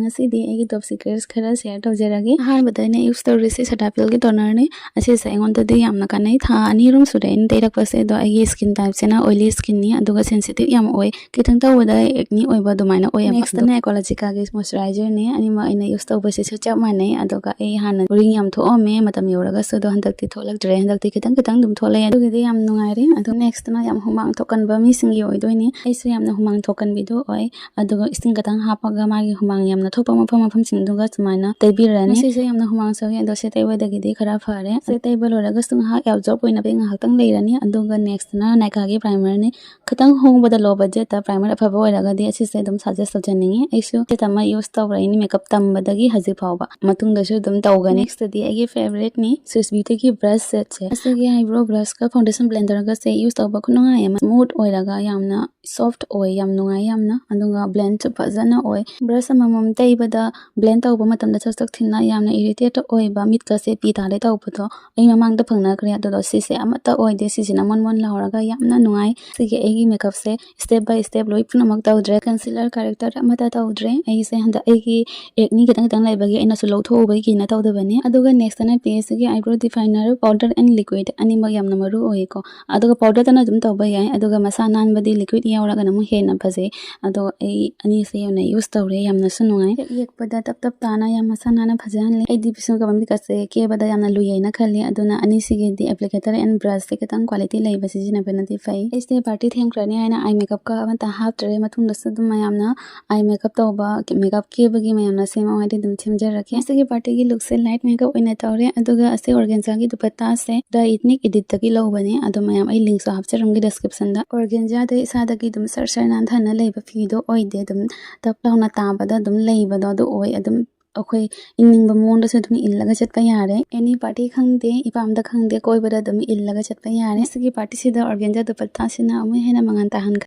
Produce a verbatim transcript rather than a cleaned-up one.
ꯉꯁꯤꯗꯤ ꯑꯩꯒꯤ ꯇꯣꯞ ꯁꯤꯀ꯭ꯔꯦꯠꯁ ꯈꯔ ꯁꯤꯌꯔ ꯇꯧꯖꯔꯒꯦ꯫ ꯑꯍꯥꯟꯕꯗ ꯑꯩꯅ ꯌꯨꯁ ꯇꯧꯔꯤꯁꯤ ꯁꯦꯇꯥꯐꯤꯜꯒꯤ ꯇꯣꯅꯔꯅꯤ꯫ ꯑꯁꯤꯁꯦ ꯑꯩꯉꯣꯟꯗꯗꯤ ꯌꯥꯝꯅ ꯀꯥꯟꯅꯩ꯫ ꯊꯥ ꯑꯅꯤ ꯑꯍꯨꯝ ꯁꯨꯔꯦ ꯑꯩꯅ ꯇꯩꯔꯛꯄꯁꯦ, ꯑꯗꯣ ꯑꯩꯒꯤ ꯁ꯭ꯀꯤꯟ ꯇꯥꯏꯞꯁꯤꯅ ꯑꯣꯏꯂꯤ ꯁ꯭ꯀꯤꯟꯅꯤ, ꯑꯗꯨꯒ ꯁꯦꯟꯁꯤꯇꯤꯞ ꯌꯥꯝ ꯑꯣꯏ꯫ ꯈꯤꯇꯪ ꯇꯧꯕꯗ ꯑꯦꯛꯅꯤ ꯑꯣꯏꯕ ꯑꯗꯨꯃꯥꯏꯅ ꯑꯣꯏꯌꯦꯕ꯫ ꯅꯦꯛꯁꯇꯅ ꯑꯦꯀꯣꯂꯣꯖꯤꯀꯥꯒꯤ ꯃꯣꯏꯆꯔꯥꯏꯖꯔꯅꯤ꯫ ꯑꯅꯤꯃꯛ ꯑꯩꯅ ꯌꯨꯁ ꯇꯧꯕꯁꯤꯁꯨ ꯆꯞ ꯃꯥꯟꯅꯩ꯫ ꯑꯗꯨꯒ ꯑꯩ ꯍꯥꯟꯅ ꯎꯔꯤꯡ ꯌꯥꯝ ꯊꯣꯛꯑꯝꯃꯦ ꯃꯇꯝ ꯌꯧꯔꯒꯁꯨ, ꯑꯗꯣ ꯍꯟꯗꯛꯇꯤ ꯊꯣꯛꯂꯛꯇ꯭ꯔꯦ꯫ ꯍꯟꯗꯛꯇꯤ ꯈꯤꯇꯪ ꯈꯤꯇꯪ ꯑꯗꯨꯝ ꯊꯣꯛꯂꯛꯑꯦ꯫ ꯑꯗꯨꯒꯤꯗꯤ ꯌꯥꯝ ꯅꯨꯡꯉꯥꯏꯔꯦ꯫ ꯑꯗꯣ ꯅꯦꯛꯁꯇꯅ ꯌꯥꯝ ꯍꯨꯃꯥꯡ ꯊꯣꯛꯀꯟꯕ ꯃꯤꯁꯤꯡꯒꯤ ꯑꯣꯏꯗꯣꯏꯅꯤ꯫ ꯑꯩꯁꯨ ꯌꯥꯝꯅ ꯍꯨꯃꯥꯡ ꯊꯣꯛꯀꯟꯕꯤꯗꯨ ꯑꯣꯏ꯫ ꯑꯗꯨꯒ ꯏꯁꯤꯡ ꯈꯤꯇꯪ ꯍꯥꯞꯄꯒ ꯃꯥꯒꯤ ꯍꯨꯃꯥꯡ ꯌꯥꯝꯅ ꯊꯣꯛꯄ ꯃꯐꯝ ꯃꯐꯝꯁꯤꯡꯗꯨꯒ ꯁꯨꯃꯥꯏꯅ ꯇꯩꯕꯤꯔꯅꯤ꯫ ꯃꯁꯤꯁꯦ ꯌꯥꯝꯅ ꯍꯨꯃꯥꯡ ꯁꯧꯋꯤ, ꯑꯗꯣ ꯁꯤ ꯇꯩꯕꯗꯒꯤꯗꯤ ꯈꯔ ꯐꯔꯦ꯫ ꯁꯤ ꯇꯩꯕ ꯂꯣꯏꯔꯒꯁꯨ ꯉꯥꯏꯍꯥꯛ ꯑꯦꯕꯖꯣꯔꯕ ꯑꯣꯏꯅꯕ ꯉꯥꯏꯍꯥꯛꯇꯪ ꯂꯩꯔꯅꯤ꯫ ꯑꯗꯨꯒ ꯅꯦꯛꯁꯇꯅ ꯅꯥꯏꯀꯥꯒꯤ ꯄ꯭ꯔꯥꯏꯃꯔꯅꯤ꯫ ꯈꯤꯇꯪ ꯍꯣꯡꯕꯗ, ꯂꯣ ꯕꯖꯦꯠꯇ ꯄ꯭ꯔꯥꯏꯃꯔ ꯑꯐꯕ ꯑꯣꯏꯔꯒꯗꯤ ꯑꯁꯤꯁꯦ ꯑꯗꯨꯝ ꯁꯖꯦꯁ ꯇꯧꯖꯅꯤꯡꯉꯤ꯫ ꯑꯩꯁꯨ ꯁꯤꯠ ꯑꯃ ꯌꯨꯁ ꯇꯧꯔꯛꯏꯅꯤ ꯃꯦꯀꯞ ꯇꯝꯕꯗꯒꯤ ꯍꯧꯖꯤꯛ ꯐꯥꯎꯕ꯫ ꯃꯇꯨꯡꯗꯁꯨ ꯑꯗꯨꯝ ꯇꯧꯒꯅꯤ꯫ ꯅꯦꯛꯁꯇꯗꯤ ꯑꯩꯒꯤ ꯐꯦꯕꯔꯦꯠꯅꯤ, ꯁ꯭ꯋꯤꯁ ꯕ꯭ꯌꯨꯇꯤꯒꯤ ꯕ꯭ꯔꯁ ꯁꯦꯠꯁꯦ꯫ ꯑꯁꯤꯒꯤ ꯑꯥꯏꯕ꯭ꯔꯣ ꯕ꯭ꯔꯁꯀ ꯐꯥꯎꯟꯗꯦꯁꯟ ꯕ꯭ꯂꯦꯟꯗꯔꯒꯁꯦ ꯌꯨꯁ ꯇꯧꯕ ꯈꯨꯅꯨꯡꯉꯥꯏ ꯑꯃ, ꯁ꯭ꯃꯨꯠ ꯑꯣꯏꯔꯒ ꯌꯥꯝꯅ ꯁꯣꯐ꯭ꯠ ꯑꯣꯏ, ꯌꯥꯝ ꯅꯨꯡꯉꯥꯏ ꯌꯥꯝꯅ꯫ ꯑꯗꯨꯒ ꯕ꯭ꯂꯦꯟꯁꯨ ꯐꯖꯅ ꯑꯣꯏ꯫ ꯕ꯭ꯔꯁ ꯑꯃꯃꯝ ꯇꯩꯕꯗ ꯕ꯭ꯂꯦꯟ ꯇꯧꯕ ꯃꯇꯝꯗ ꯆꯛ ꯆꯛ ꯊꯤꯟꯅ ꯌꯥꯝꯅ ꯏꯔꯤꯇꯦꯠ ꯑꯣꯏꯕ, ꯃꯤꯠꯀꯁꯦ ꯄꯤ ꯇꯥꯗꯦ ꯇꯧꯕꯗꯣ ꯑꯩ ꯃꯃꯥꯡꯗ ꯐꯪꯅꯈ꯭ꯔꯦ꯫ ꯑꯗꯨꯗꯣ ꯁꯤꯁꯦ ꯑꯃꯠꯇ ꯑꯣꯏꯗꯦ꯫ ꯁꯤꯁꯤꯅ ꯃꯣꯟ ꯃꯣꯟ ꯂꯥꯎꯔꯒ ꯌꯥꯝꯅ ꯅꯨꯡꯉꯥꯏ꯫ ꯁꯤꯒꯤ ꯑꯩꯒꯤ ꯃꯦꯀꯞꯁꯦ ꯁ꯭ꯇꯦꯞ ꯕꯥꯏ ꯁ꯭ꯇꯦꯞ ꯂꯣꯏ ꯄꯨꯝꯅꯃꯛ ꯇꯧꯗ꯭ꯔꯦ꯫ ꯀꯟꯁꯤꯂꯔ ꯀꯔꯦꯛꯇꯔ ꯑꯃꯠꯇ ꯇꯧꯗ꯭ꯔꯦ꯫ ꯑꯩꯁꯦ ꯍꯟꯗꯛ ꯑꯩꯒꯤ ꯑꯦꯛꯅꯤ ꯈꯤꯇꯪ ꯈꯤꯇꯪ ꯂꯩꯕꯒꯤ ꯑꯩꯅꯁꯨ ꯂꯧꯊꯣꯛꯎꯕꯒꯤꯅ ꯇꯧꯗꯕꯅꯤ꯫ ꯑꯗꯨꯒ ꯅꯦꯛꯁꯇꯅ ꯄꯤ ꯑꯦꯁ ꯁꯤꯒꯤ ꯑꯥꯏꯕ꯭ꯔꯣ ꯗꯤꯐꯥꯏꯅꯔ, ꯄꯥꯎꯗꯔ ꯑꯦꯟ ꯂꯤꯀ꯭ꯋꯤꯠ ꯑꯅꯤꯃꯛ ꯌꯥꯝꯅ ꯃꯔꯨ ꯑꯣꯏꯌꯦꯀꯣ꯫ ꯑꯗꯨꯒ ꯄꯥꯎꯗꯔꯗꯅ ꯑꯗꯨꯝ ꯇꯧꯕ ꯌꯥꯏ, ꯑꯗꯨꯒ ꯃꯁꯥ ꯅꯥꯟꯕꯗꯤ ꯂꯤꯀ꯭ꯋꯤꯠ ꯌꯥꯎꯔꯒꯅ ꯑꯃꯨꯛ ꯍꯦꯟꯅ ꯐꯖꯩ꯫ ꯑꯗꯣ ꯑꯩ ꯑꯅꯤꯁꯦ ꯌꯥꯝꯅ ꯌꯨꯁ ꯇꯧꯔꯦ, ꯌꯥꯝꯅꯁꯨ ꯅꯨꯡꯉꯥꯏ꯫ ꯍꯦꯛ ꯌꯦꯛꯄꯗ ꯇꯞ ꯇꯞ ꯇꯥꯅ ꯌꯥꯝ ꯃꯁꯥ ꯅꯥꯟꯅ ꯐꯖꯍꯜꯂꯦ꯫ ꯑꯩꯗꯤ ꯄꯤꯁꯨꯝꯒ ꯃꯃꯤꯠꯀꯁꯦ ꯀꯦꯕꯗ ꯌꯥꯝꯅ ꯂꯨꯏ ꯍꯥꯏꯅ ꯈꯜꯂꯤ, ꯑꯗꯨꯅ ꯑꯅꯤꯁꯤꯒꯤꯗꯤ ꯑꯦꯄ꯭ꯂꯤꯀꯦꯇꯔ ꯑꯦꯟ ꯕ꯭ꯔꯁꯁꯦ ꯈꯤꯇꯪ ꯀ꯭ꯋꯥꯂꯤꯇꯤ ꯂꯩꯕ ꯁꯤꯖꯤꯟꯅꯕꯅꯗꯤ ꯐꯩ꯫ ꯑꯩꯁꯦ ꯄꯥꯔꯇꯤ ꯊꯦꯡꯈ꯭ꯔꯅꯤ ꯍꯥꯏꯅ ꯑꯥꯏ ꯃꯦꯀꯞꯀ ꯑꯃꯠꯇ ꯍꯥꯞꯇ꯭ꯔꯦ꯫ ꯃꯇꯨꯡꯗꯁꯨ ꯑꯗꯨꯝ ꯃꯌꯥꯝꯅ ꯑꯥꯏ ꯃꯦꯀꯞ ꯇꯧꯕ, ꯃꯦꯀꯞ ꯀꯦꯕꯒꯤ ꯃꯌꯥꯝꯅ ꯁꯦꯝꯃꯛꯑꯣ ꯍꯥꯏꯗꯤ ꯑꯗꯨꯝ ꯁꯦꯝꯖꯔꯛꯀꯦ꯫ ꯉꯁꯤꯒꯤ ꯄꯥꯔꯇꯤꯒꯤ ꯂꯨꯛꯁꯦ ꯂꯥꯏꯠ ꯃꯦꯀꯞ ꯑꯣꯏꯅ ꯇꯧꯔꯦ, ꯑꯗꯨꯒ ꯑꯁꯤ ꯑꯣꯔꯒꯦꯟꯖꯥꯒꯤ ꯗꯨꯄꯠꯇꯥꯁꯦ ꯗ ꯏꯊꯅꯤꯛ ꯏꯗꯤꯠꯇꯒꯤ ꯂꯧꯕꯅꯦ꯫ ꯑꯗꯣ ꯃꯌꯥꯝ ꯑꯩ ꯂꯤꯡꯁꯨ ꯍꯥꯞꯆꯔꯝꯒꯦ ꯗꯤꯁꯀ꯭ꯔꯤꯞꯁꯟꯗ꯫ ꯑꯣꯔꯒꯦꯟꯖꯥꯗ ꯏꯁꯥꯗꯒꯤ ꯑꯗꯨꯝ ꯁꯔ ꯁꯔ ꯅꯥꯟꯊꯅ ꯂꯩꯕ ꯐꯤꯗꯣ ꯑꯣꯏꯗꯦ, ꯑꯗꯨꯝ ꯇꯞ ꯂꯥꯎꯅ ꯇꯥꯕꯗ ꯑꯗꯨꯝ ꯂꯩꯕꯗꯣ ꯑꯗꯨ ꯑꯣꯏ꯫ ꯑꯗꯨꯝ ꯑꯩꯈꯣꯏ ꯏꯟꯅꯤꯡꯕ ꯃꯑꯣꯡꯗꯁꯨ ꯑꯗꯨꯝ ꯏꯜꯂꯒ ꯆꯠꯄ ꯌꯥꯔꯦ꯫ ꯑꯦꯅꯤ ꯄꯥꯔꯇꯤ ꯈꯪꯗꯦ, ꯏꯄꯥꯝꯗ ꯈꯪꯗꯦ, ꯀꯣꯏꯕꯗ ꯑꯗꯨꯝ ꯏꯜꯂꯒ ꯆꯠꯄ ꯌꯥꯔꯦ꯫ ꯁꯤꯒꯤ ꯄꯥꯔꯇꯤꯁꯤꯗ ꯑꯣꯔꯒꯦꯟꯖꯥ ꯗꯨꯄꯠꯇꯥꯁꯤꯅ ꯑꯃꯨꯛ ꯍꯦꯟꯅ ꯃꯉꯥꯜ ꯇꯥꯍꯟꯈ꯭ꯔꯦ꯫